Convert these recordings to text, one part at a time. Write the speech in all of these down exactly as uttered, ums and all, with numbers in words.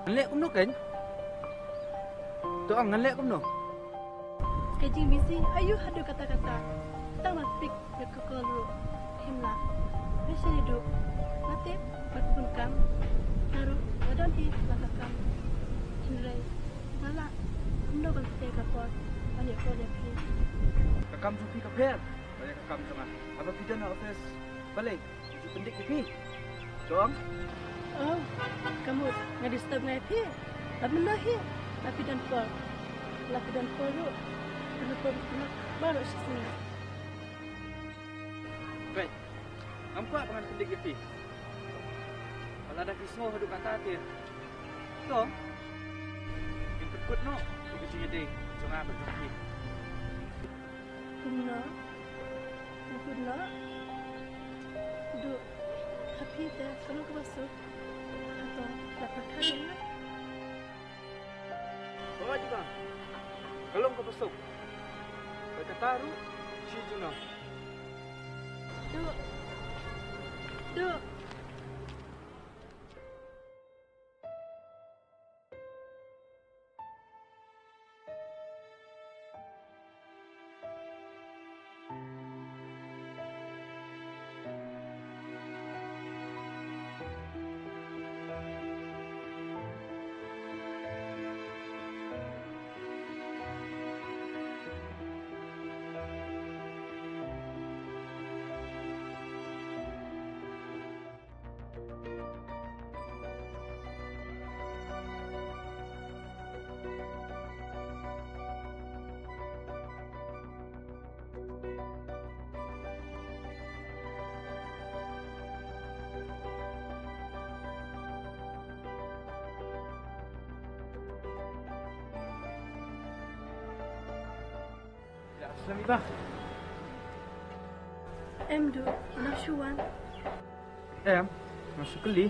Ngan leh kumno kein? To ong ngan leh kumno? Ka jingbusy aïu haduh katta katta. Tang ba pick ïa ka call ruh him lah. Nga sngewthuh. Nga tip ba ka bun kam. Nga ruh nga don hi la ka kam. Hynrei nga lah kumno ban pynthikna ka por ban ïoh call ïa phi. Ka kam jong phi ka pher bad ïa ka kam jong nga. Haba phi don ha office balei? Ju pyndik ïa phi. Jong. Oh, ka mut nga disturb ngai ïa phi. Lap mynno hi. La phi don por. La phi don por ruh. Phi don por ruh baroh shisngi. Peit. Ngam kwah ba ngan pyndik ïa phi. Lada phi sngew haduh katta te, to, ngin pynkut noh ïa ka jingïadei jong nga bad jong phi. Kumno? Kumno? Duh, ha phi te ka long kaba suk. Hato la pyrkhat ïa nga? Hooid ba, ka long kaba suk. Bad kata ruh shi junom. Duh. Duh. Ïa, slem Iba. Em Duh, nga shu wan. Em, nga shu kylli.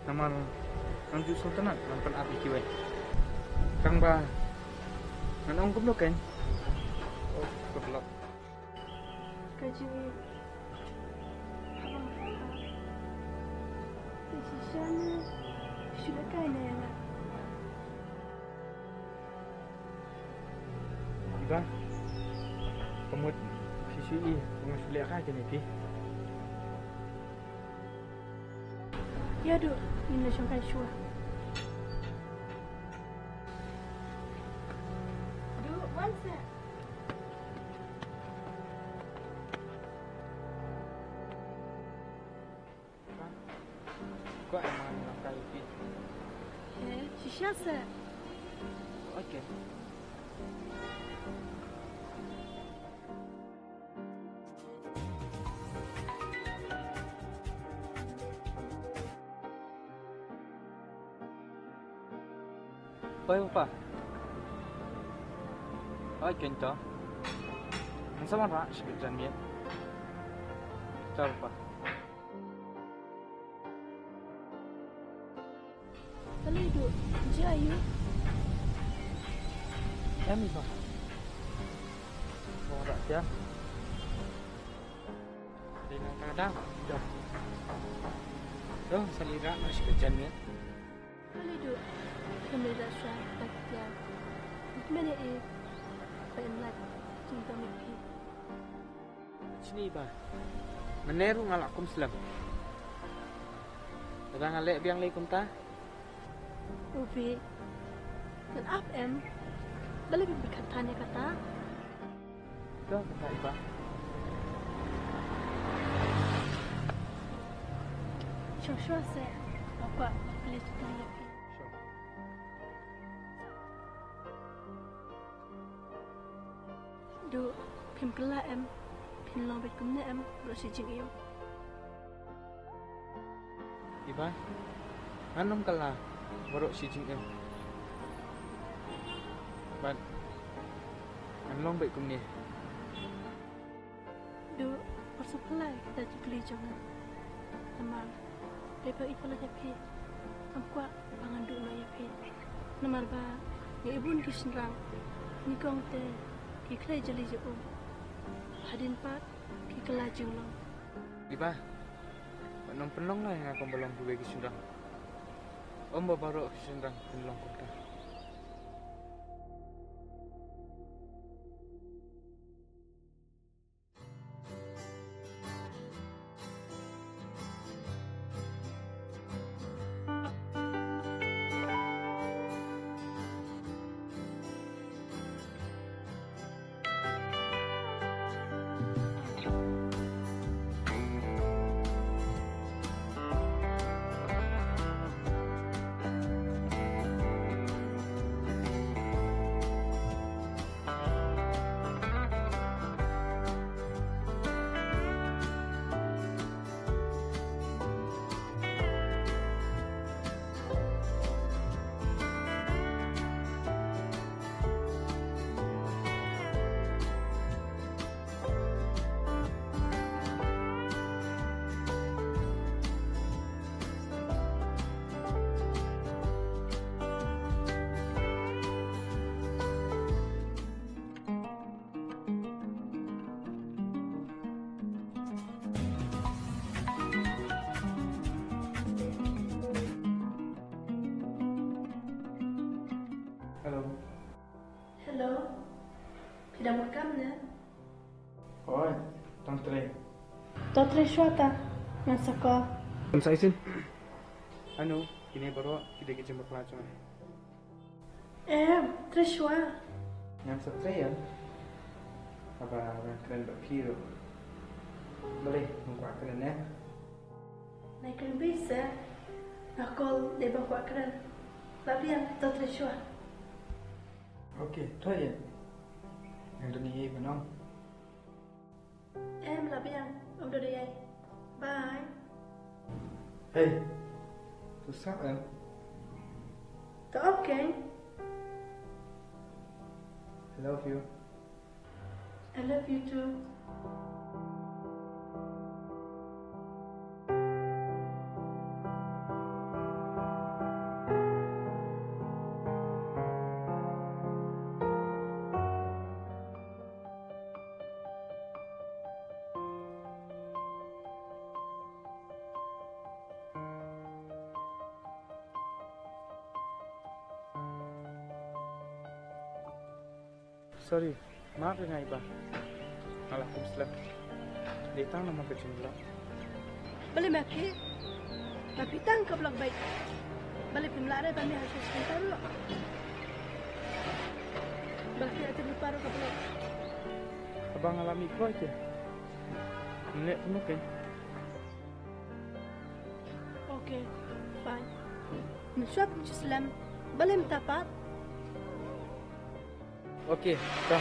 Namar ngan ju sngewtynnat ngan pynap ïa kiwei. Tang ba ngan ong kumno kein. Oh, ka blok. Ka jingim. Haba nga pha. Te shisha ne shu lehkai ne ïa nga. Iba, ka mut phi shu i ba nga shu lehkai kane phi. Ïa Duh, ngin la shongkai shuwa. Duh, wan seh. Kwah ïa ma ngan longkai ïa phi. He, shisha seh. Okay. Oi, Papa. Oi, Kento. Ngan sa wanrah shibit janmiet. Ciao, Papa. Balei Duh, jia aïu? Em, Iba. Wanrah jia. Dei nang tang da. Dah. Dah, sa leit rah noh shibit janmiet. Balei Duh, phim leit rah shuwa da ki tiar? Kmen ïa i ba in lait jingdom ïa phi. Shini Iba. Mynne ruh nga la kum slem. Lada nga leh biang lei kumta. U Bi, ngan ap em? Balei phi pyrkhat than ïa kata? Ka kata Iba. Shuwa shuwa seh, nga kwah ban kylli jingkylli ïa phi. Sure. Duh, phim kylla em? Phin long beit kumne em baroh shi jingim? Iba, ngan ym kylla baroh shi jingim. Bad ngan long beit kumne. Duh, wat sngewphylla ïa kita ki kylli jong nga. Namar dei ba i palat ïa phi, ngam kwah ba ngan duh noh ïa phi. Namar ba ngi i bun ki shynrang, nyngkong te ki khlei jali ja um, hadien pat ki kylla jinglong. Iba, wat nym pynlong noh ïa nga kumba long kiwei ki shynrang. Kumba baroh ki shynrang kin long kumta. Hello. Hello. Phi dang kam ne? Hooid, tang trei. To trei shuwa ta. Ngan sa call. Ym sa shisien. Anu, kine baroh ki dei ki jingbakla jong nga. Em, trei shuwa. Ngan sa trei ïa. Haba nga kren bad phi ruh. Balei, nga kwah kren ne? Nai kren beit se. Nga call dei ba kwah kren. Lah biang, to trei shuwa. Okay, to ïa. Ngan duni ïa ba nong. Em, lah biang, ym don ei ei. Bye. Hey. To sah em. To okay. I love you. I love you too. Sorry, maaf ïa nga Iba. Nga la kum slem. Dei tang namar ka jingblock. Balei ma phi? Ma phi tang ka block beit. Balei phim lah re ban mih ha sha sha ruh? Balei phi ati lypa ruh ka block? Haba nga la mih kloi te. Ngan leh kumno kein? Okay, fine. Mynshuwa phim ju slem. Balei mynta pat? Okay, to.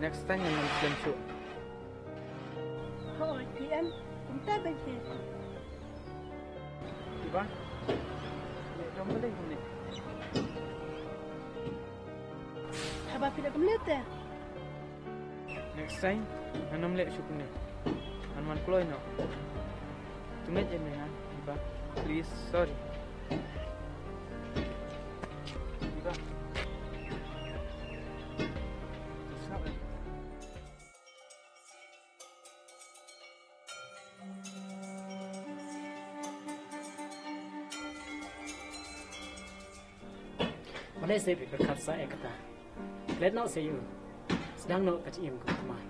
Next time ngan ym slem shuh. Hooid, phi em, kumta beit hi. Iba, leh dom balei kumne? Haba phi leh kumne te. Next time ngan ym leh shuh kumne. Ngan wan kloi noh. To mut ïa me ha, Iba. Please, sorry. Iba. Sorry. Balei se phi pyrkhat sah ïa kata? Klet noh seh ïa u. Sdang noh ka jingim kaba thymmai.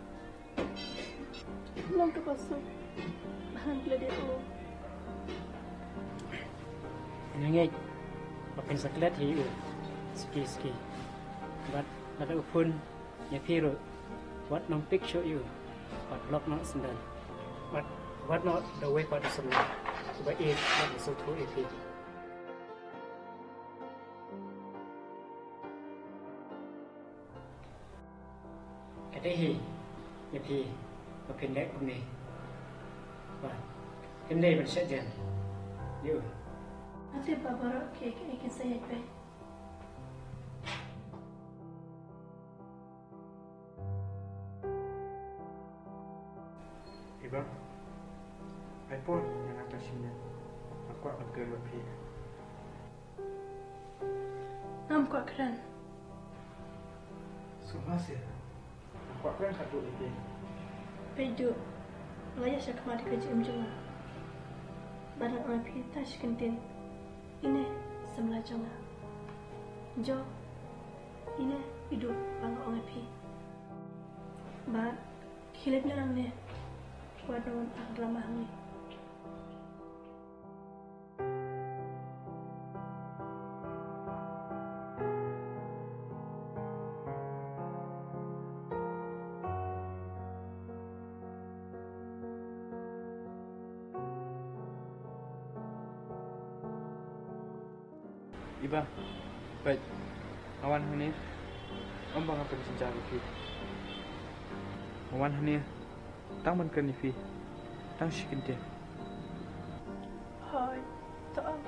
Long kaba suk ba ngan klet ïa u. Nga ngeit ba phin sa klet hi ïa u suki suki. Bad lada u phone ïa phi ruh, wat nang pick shuh ïa u. Bad block noh sendon. Bad wat noh da uwei pat u samla uba ïeit bad u sngewthuh ïa phi. Ka dei hi ïa phi ba phin leh kumne. Ba phin dei ban shah jan ïa u. Nga tip ba baroh kiei kiei kin sa ïaid beit. Iba, ai por ïa nga tang shi minit. Nga kwah ban kren bad phi. Ngam kwah kren. Sngewbha seh. Nga kwah kren khatduh ïa phi. Peit duh. Nga la ïaid sha khmat ka jingim jong nga. Bad nga ong ïa phi tang shi kyntien. Ine. Samla jong nga. Jo, ine i duh ba nga ong ïa phi. Bad khie leit noh nangne, wat wan akor drama hangne. Iba, peit, nga wan hangne ym ba nga pynjynjar ïa phi. Nga wan hangne tang ban kren ïa phi tang shi kyntien. Hooid, to ong,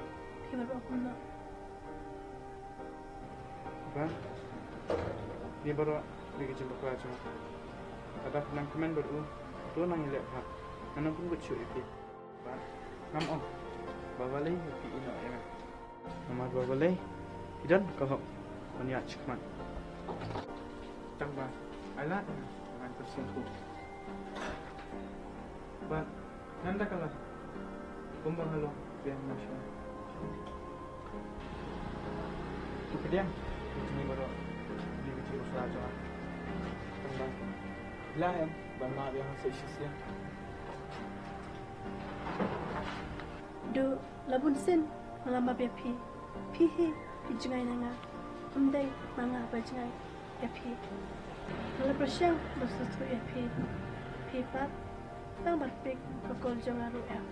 phi mut ba kumno? Iba, kine baroh dei ki jingbakla jong nga. Lada phi nang kmen bad u, to nang ïaleh bha. Ngan ym pynkut shuh ïa phi. Bad ngam ong ba balei phi ïehnoh ïa nga. Namar ba balei phi don ka hok ban ïaid shakhmat. Tang ba ai lad ïa nga ban pynsngewthuh. Bad ngan da kylla kumba nga long biang na shuwa. To pdiang ïa kine baroh, kine ki jingbakla jong nga. Tang ba phi la em ban map ïa nga sa shisien. Duh la bun sien nga la map ïa phi. Phi hi i jngai na nga, ym dei ma nga ba jngai ïa phi. Nga la pyrshang ban sngewthuh ïa phi. Phi pat tang ban pick ka call jong nga ruh em.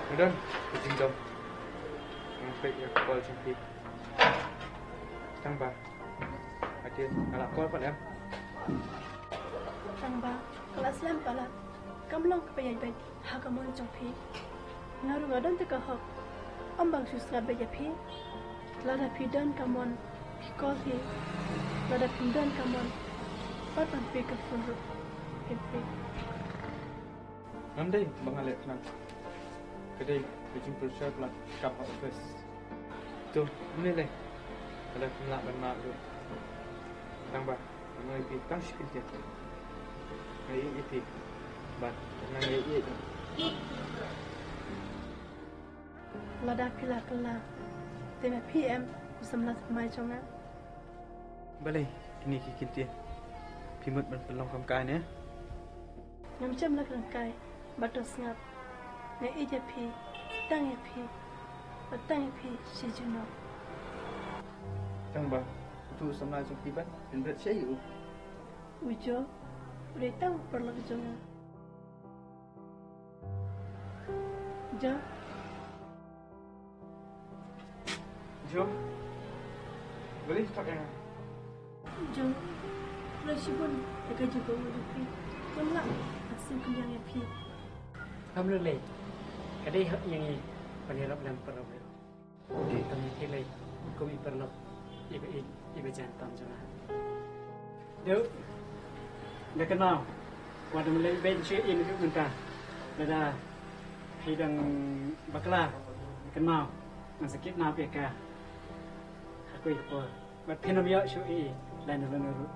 Nga don ka jingdom ban pick ïa ka call jong phi. Tang ba hadien nga la call pat em. Tang ba ka la slem palat, kam long kaba ïaid beit ha ka mon jong phi. Nga ruh nga don tang ka hok, ym ban shu sngap beit ïa phi. Lada phi don ka mon phi call hi, lada phim don ka mon pat ban pick ka phone ruh phim pick. Ngam dei ba nga leh khnang, ka dei ka jingpyrshah ba la kap ha office. To, ym lei lei, lada phim lah ban map ruh. Tang ba nga ong ïa phi tang shi kyntien. Nga ïeit ïa phi. Bad nga ïeit ïa phi. Lada phi la kylla, te ma phi em u samla thymmai jong nga. Balei kine ki kyntien? Phi mut ban pynlong kam kai ne? Ngam shem la kren kai, bad to sngap. Nga ïeit ïa phi, tang ïa phi, bad tang ïa phi shi junom. Tang ba utu u samla jong phi ban pynbret shaei u? U Jo, u dei tang u paralok jong nga. Jo. Jo. Balei phi thok ïa nga? Jo. Phi la shibun ïa ka jingbaw jong phi. Ngam lah ban sngewkhyndiat ïa phi. Ngam lei lei. Ka dei hok ïa ngi ban ïarap lem paralok. Dei tang ïa phi lei kum i paralok iba ïeit iba jan tam jong nga. Dei, da kynmaw, wat ym leh beiñ shuh ïa i naduh mynta. Lada phi dang bakla, da kynmaw, ngan sa kidnap ïa ka ha kawei ka por. Bad phin ym ïoh shuh ïa i lano lano ruh.